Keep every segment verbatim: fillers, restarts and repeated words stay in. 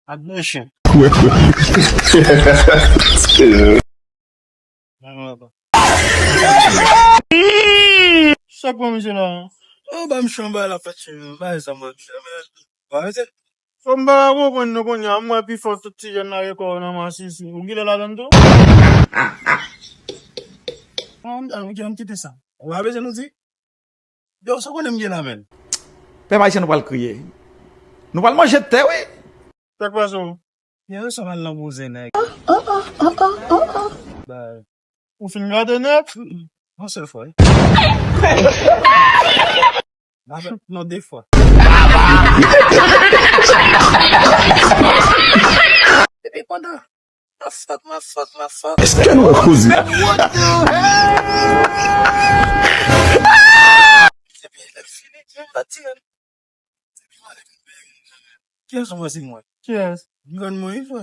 Ak de chen. Wè, wè. Sa k pran misye la? Yo, ba m chan ba la fèt chan. Ba sa mwen. Ba se. Fò m pa konprann nou kounye a, m wè pi fò tout ti jèn la rekò yo nan masisi. Ou gile ladann tou? An, an, ok, an kite sa. Ou pa bezwen nou di? Yo, sa konnen m gen la men. Pèp ayisyen nou pral kriye. Nou pral manje tè wi. Sa k pase w? Yo, sa mal nan bouzen nèg. Ou fin gade nèt? Yon sèl fwa. Non, de fwa. Epi pandan. Ma fòk, ma fòk, ma fòk. Èske nou wè koze? Epi lè fini, pa tire. Kiyès ou wè se mwen? Kiyès? Grann mwen wi frè.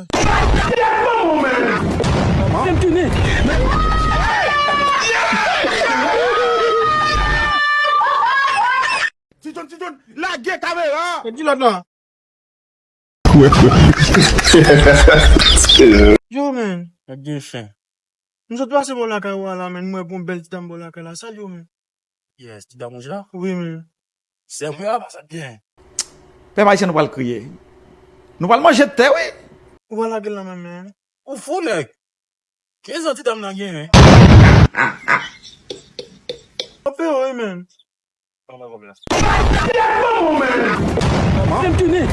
Ti John, Ti John, lage kamera! Di lòt la. Wè, wè. Yo men, nèg gen chen. M sot pase bò lakay ou a la men, m wè gon bèl ti dam bò lakay la. Salye w men. Yes, ti dam wouj la. Wi men. Sè mwen a pa sa byen. Pèp ayisyen nou pral kriye. Nou pral manje tè wi. Ou pa lage l nan men men. Ou fou nèg. Kenz an ti dam nan genyen. Ope wi men. Ban mwen kòb la. Fè m tounen!